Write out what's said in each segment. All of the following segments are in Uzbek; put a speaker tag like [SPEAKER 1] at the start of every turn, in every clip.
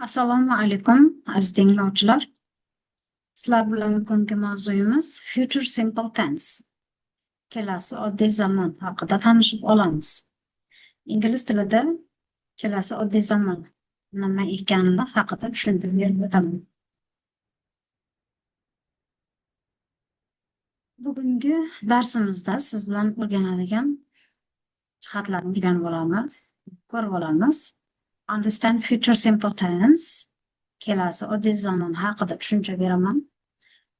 [SPEAKER 1] Assalomu alaykum, aziz tinglovchilar. Sizlar bilan bugungi mavzuyimiz Future Simple Tense. Kelasi oddiy zamon haqida tanishib olamiz. Ingliz tilida kelasi oddiy zamon nima ekanini haqida tushuncha berib o'taman. Bugungi darsimizda siz bilan o'rganadigan jihatlarni o'rganib olamiz, ko'rib olamiz. Understand future simple tense. Kelasi oddiy zamon haqida tushuncha beraman.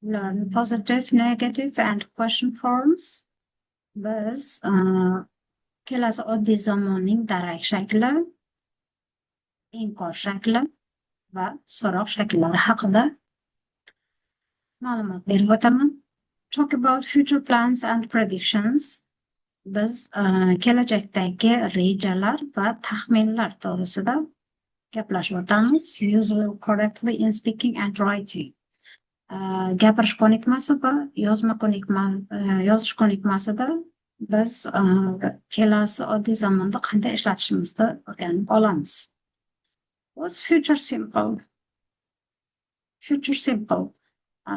[SPEAKER 1] Learn positive, negative and question forms. Biz kelasi oddiy zamonning darak shakli, inkor shakli va so'roq shakllari haqida ma'lumot berib o'taman. Talk about future plans and predictions. Biz kelajakdagi rejalar va taxminlar to'g'risida gaplashib o'tamiz. Use will correctly in speaking and writing. Gapirish ko'nikmasi va yozma ko'nikma, yozish ko'nikmasida biz kelasi oddiy zamonda qanday ishlatishimizni o'rganib olamiz. What's future simple? Future simple.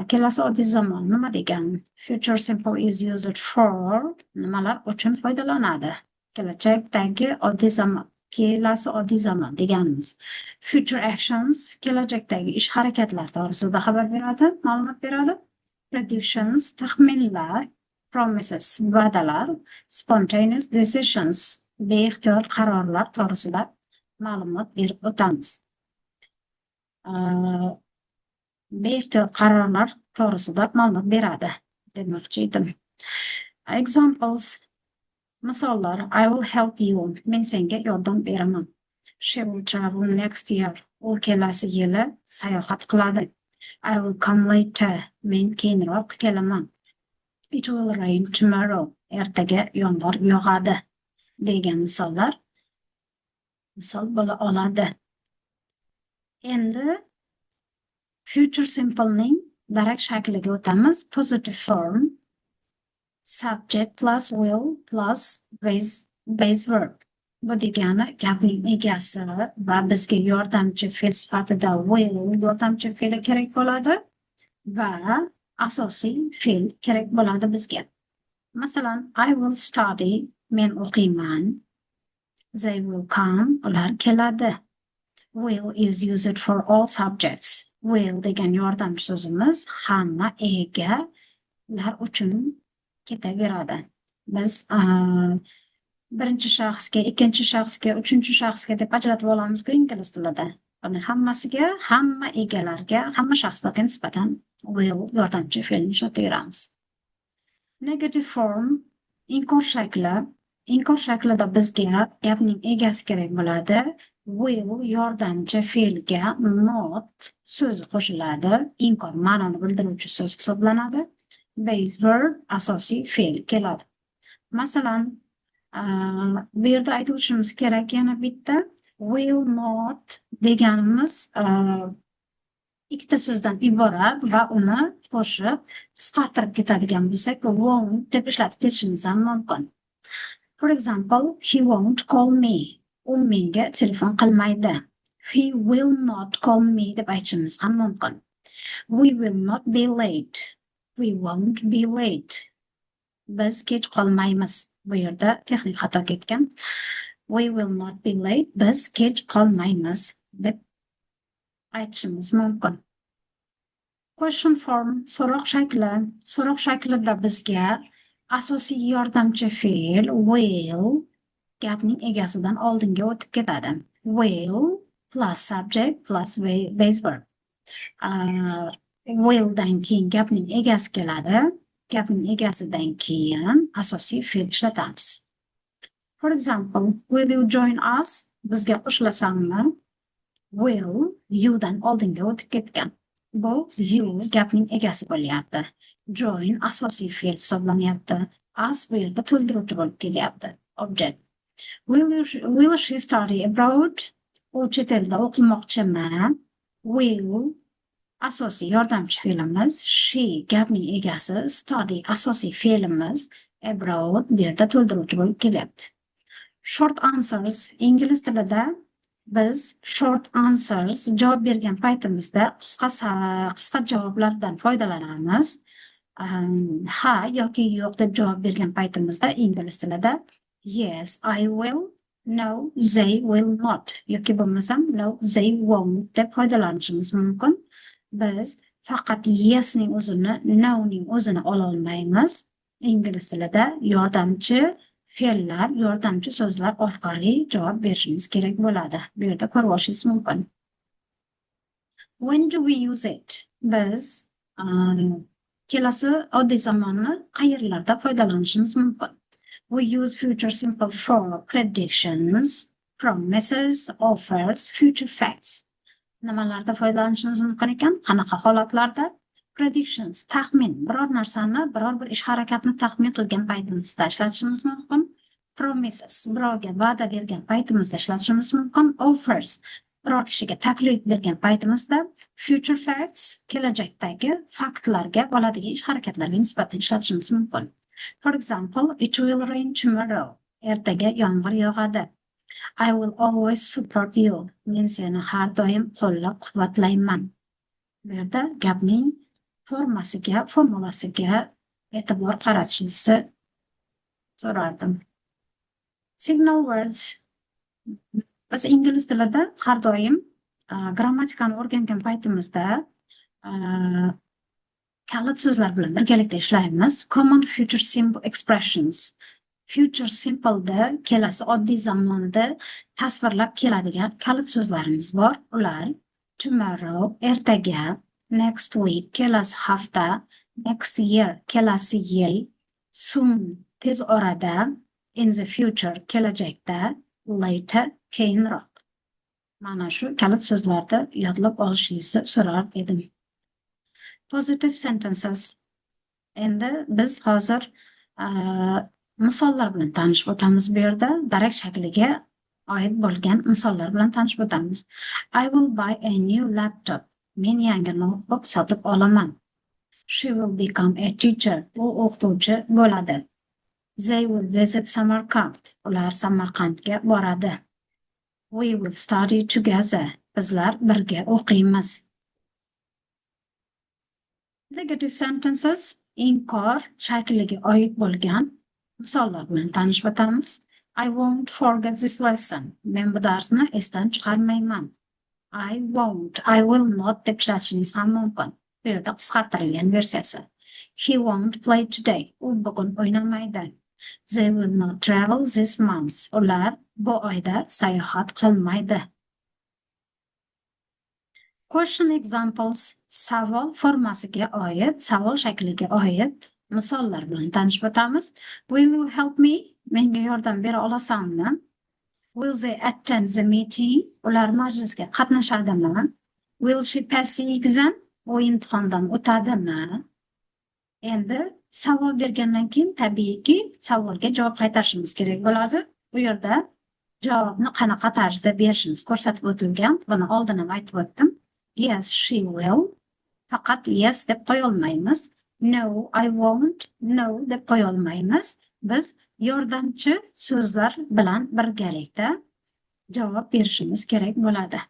[SPEAKER 1] Kelasi oddiy zamon nima degani? Future simple is used for nimalar uchun foydalanadi? Kelajakdagi oddiy zamon, kelasi oddiy zamon deganimiz. Future actions kelajakdagi ish harakatlar to'g'risida xabar beradi, ma'lumot beradi. Predictions taxminlar, promises va'dalar, spontaneous decisions beixtiyor qarorlar to'g'risida ma'lumot berib o'tamiz. Beixtiyor qarorlar to'g'risida ma'lumot beradi demoqchi edim. Examples misollar: I will help you. Men senga yordam beraman. She will travel next year. U kelasi yili sayohat qiladi. I will come later. Men keyinroq kelaman. It will rain tomorrow. Ertaga yomg'ir yog'adi degan misollar misol bo'la oladi. Endi future simplening darak shakliga o'tamiz. Positive form: subject plus will plus base verb. Bu degani gapning egasi va bizga yordamchi fe'l sifatida will yordamchi fe'li kerak bo'ladi va asosiy fe'l kerak bo'ladi bizga. Masalan, I will study, men o'qiyman. They will come, ular keladi. Will is used for all subjects. Will degan yordamchi so'zimiz hamma egalar uchun ketaveradi. Biz birinchi shaxsga, ikkinchi shaxsga, uchinchi shaxsga deb ajratib olamizku ingliz tilida. Buni hammasiga, hamma egalarga, hamma shaxslarga nisbatan will yordamchi fe'lini ishlataveramiz. Negative form inkor shakli. Inkor shaklida bizga gapning egasi kerak bo'ladi. Will yordamchi fe'lga not so'zi qo'shiladi. Inkor ma'noni bildiruvchi so'z hisoblanadi. Base verb asosiy fe'l keladi. Masalan, bu yerda aytib o'tishimiz kerak yana bitta will not deganimiz ikkita so'zdan iborat va uni qo'shib qisqartirib ketadigan bo'lsak, won't deb ishlatib ketishimiz ham mumkin. For example, he won't call me. U menga telefon qilmaydi. He will not call me deb aytishimiz ham mumkin. We will not be late. We won't be late. Biz kech qolmaymiz. Bu yerda texnik xato ketgan. We will not be late. Biz kech qolmaymiz deb aytishimiz mumkin. Question form so'roq shakli. So'roq shaklida bizga asosiy yordamchi fe'l will gapning egasidan oldinga o'tib ketadi. Will plus subject plus base verb. Willdan keyin gapning egasi keladi. Gapning egasidan keyin asosiy fe'l ishlatamiz. For example, will you join us? Bizga qo'shilasanmi? Will you'dan oldinga o'tib ketgan. Bu you gapning egasi bo'lyapti. Join asosiy fe'l hisoblanyapti. Us bu yerda to'ldiruvchi bo'lib kelyapti. Object. Will she study abroad? U chet elda o'qimoqchimi? Will asosiy yordamchi fe'limiz, she gapning egasi, study asosiy fe'limiz, abroad bu yerda to'ldiruvchi bo'lib kelyapti. Short answers ingliz tilida Biz short answers javob bergan paytimizda qisqa javoblardan foydalanamiz. Ha yoki yo'q deb javob bergan paytimizda ingliz tilida "Yes, I will", "No, they will not" yoki bo'lmasam "No, they won't" deb foydalanishimiz mumkin. Biz faqat yesning o'zini, noning o'zini ololmaymiz. Ingliz tilida yordamchi fe'llar, yordamchi so'zlar orqali javob berishimiz kerak bo'ladi. Bu yerda ko'rib olishingiz mumkin. When do we use it? Biz kelasi oddiy zamonni qayerlarda foydalanishimiz mumkin? We use future simple for predictions, promises, offers, future facts. Nimalarda foydalanishimiz mumkin ekan? Qanaqa holatlarda? Predictions, taxmin, biror narsani, biror bir ish harakatni taxmin qilgan paytimizda ishlatishimiz mumkin. Promises, birovga va'da bergan paytimizda ishlatishimiz mumkin. Offers, biror kishiga taklif bergan paytimizda. Future facts, kelajakdagi faktlarga, bo'ladigan ish harakatlarga nisbatan ishlatishimiz mumkin. For example, it will rain tomorrow. Ertaga yomg'ir yog'adi. I will always support you. Men seni har doim qo'llab-quvvatlayman. Bu yerda gapning formasiga, formulasiga e'tibor qaratishingizni so'rardim. Signal words. Biz ingliz tilida har doim grammatikani o'rgangan paytimizda kalit so'zlar bilan birgalikda ishlaymiz. Common future simple expressions. Future simpleda, kelasi oddiy zamonda tasvirlab keladigan kalit so'zlarimiz bor. Ular: tomorrow, ertaga, next week, kelasi hafta, next year, kelasi yil, soon, tez orada, in the future, kelajakda, later, keyinroq. Mana shu kalit so'zlarni yodlab olishingizni so'rar edim. Positive sentences. Endi biz hozir misollar bilan tanishib o'tamiz bu yerda. Darak shakliga oid bo'lgan misollar bilan tanishib o'tamiz. I will buy a new laptop. Men yangi noutbuk sotib olaman. She will become a teacher. U o'qituvchi bo'ladi. They will visit Samarkand. Ular Samarqandga boradi. We will study together. Bizlar birga o'qiymiz. Negative sentences, inkor shakliga oid bo'lgan misollar bilan tanishib o'tamiz. I won't forget this lesson. Men bu darsni esdan chiqarmayman. I won't, I will not deb ishlatishingiz ham mumkin. Bu yerda qisqartirilgan versiyasi. He won't play today. U bugun o'ynamaydi. They will not travel this month. Ular bu oyda sayohat qilmaydi. Question examples, savol formasiga oid, savol shakliga oid misollar bilan tanishib o'tamiz. Will you help me? Menga yordam bera olasanmi? Will they attend the meeting? Ular majlisga qatnashadimi? Will she pass the exam? U imtihondan o'tadimi? Endi savol bergandan keyin tabiiyki savolga javob qaytarishimiz kerak bo'ladi. Bu yerda javobni qanaqa tarzda berishimiz ko'rsatib o'tilgan. Buni oldin ham aytib o'tdim. Yes, she will. Faqat yes deb qo'ya olmaymiz. No, I won't. No deb qo'ya olmaymiz. Biz yordamchi so'zlar bilan birgalikda javob berishimiz kerak bo'ladi.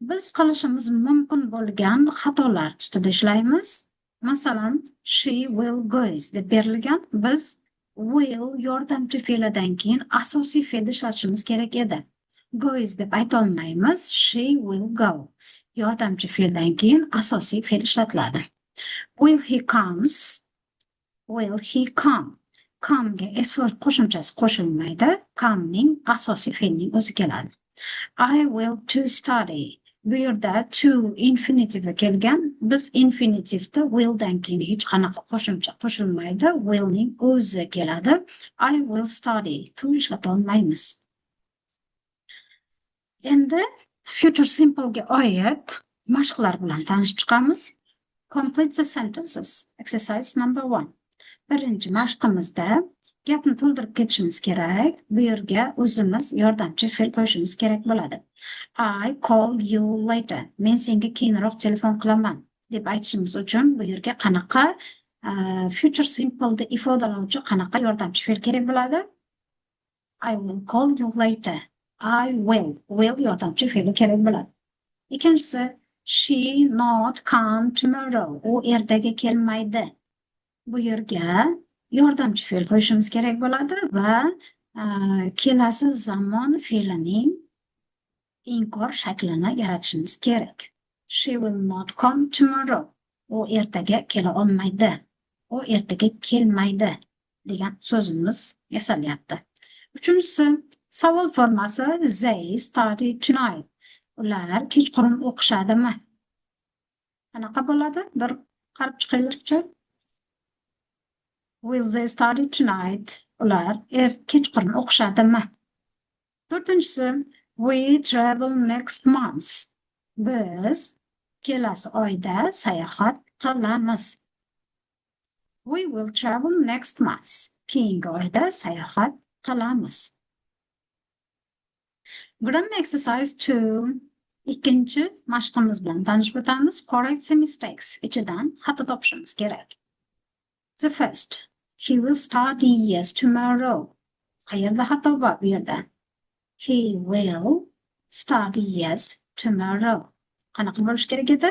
[SPEAKER 1] Biz qilishimiz mumkin bo'lgan xatolar ustida ishlaymiz. Masalan, she will goes deb berilgan. Biz will yordamchi fe'lidan keyin asosiy fe'lni ishlatishimiz kerak edi. Goes deb aytolmaymiz. She will go. Yordamchi fe'ldan keyin asosiy fe'l ishlatiladi. Will he comes? Will he come? Comega s qo'shimchasi qo'shilmaydi. Comening asosiy fe'lning o'zi keladi. I will to study. Bu yerda to infinitivi kelgan. Biz infinitivda willdan keyin hech qanaqa qo'shimcha qo'shilmaydi. Willning o'zi keladi. I will study. To ishlata olmaymiz. Endi future simple ga oid mashqlar bilan tanishib chiqamiz. Complete the sentences. Exercise number 1. Birinchi mashqimizda gapni to'ldirib ketishimiz kerak. Bu yerga o'zimiz yordamchi fe'l qo'yishimiz kerak bo'ladi. I call you later. Men senga keyinroq telefon qilaman deb aytishimiz uchun bu yerga qanaqa future simpleni ifodalovchi qanaqa yordamchi fe'l kerak bo'ladi? I will call you later. I will. Will yordamchi fe'li kerak bo'ladi. Ikkinchisi, she not come tomorrow. U ertaga kelmaydi. Bu yerga yordamchi fe'l qo'yishimiz kerak bo'ladi va kelasi zamon fe'lining inkor shaklini yaratishimiz kerak. She will not come tomorrow. U ertaga kela olmaydi. U ertaga kelmaydi degan so'zimiz yasalyapti. Uchinchisi, savol formasi they study tonight. Ular kechqurun o'qishadimi? Qanaqa bo'ladi? Bir qarab chiqaylikchi. Will they study tonight? Ular kechqurun o'qishadimi? To'rtinchisi, we travel next month. Biz kelasi oyda sayohat qilamiz. We will travel next month. Keyingi oyda sayohat qilamiz. Grammar exercise 2. Ikkinchi mashqimiz bilan tanishib o'tamiz. Correct the mistakes ichidan xato topishimiz kerak. The first, he will study yes tomorrow. Qayerda xato bor bu yerda? He will study yes tomorrow. Qanaqa bo'lishi kerak edi?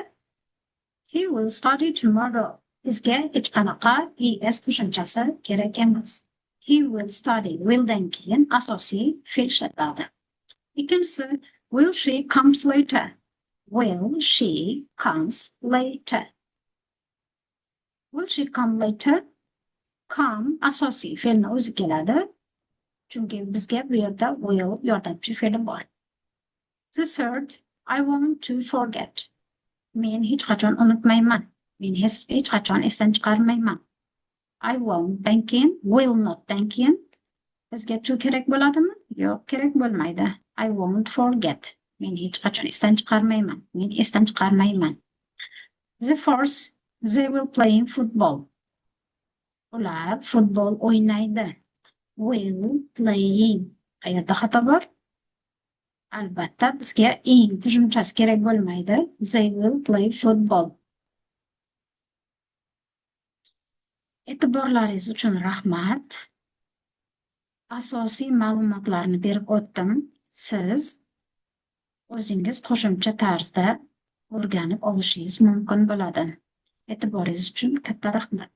[SPEAKER 1] He will study tomorrow. Bizga hech qanaqa es qo'shimchasi kerak emas. He will study. Willdan keyin asosiy fe'l ishlatiladi. Ikkinchisi, will she comes later? Will she comes later? Will she come later? Come asosiy fe'lni o'zi keladi. Chunki bizga bu yerda will yordamchi fe'li bor. The third, I want to forget. Men hech qachon unutmayman. Men hech qachon esdan chiqarmayman. I won't dan keyin, will not dan keyin bizga to kerak bo'ladimi? Yo'q, kerak bo'lmaydi. I won't forget. Men hech qachon esdan chiqarmayman. Men esdan chiqarmayman. The fourth, they will playing football. Ular futbol o'ynaydi. Will playing. Qayerda xato bor? Albatta, bizga ing qo'shimchasi kerak bo'lmaydi. They will play football. E'tiborlaringiz uchun rahmat. Asosiy ma'lumotlarni berib o'tdim. Siz o'zingiz qo'shimcha tarzda o'rganib olishingiz mumkin bo'ladi. E'tiboringiz uchun katta rahmat.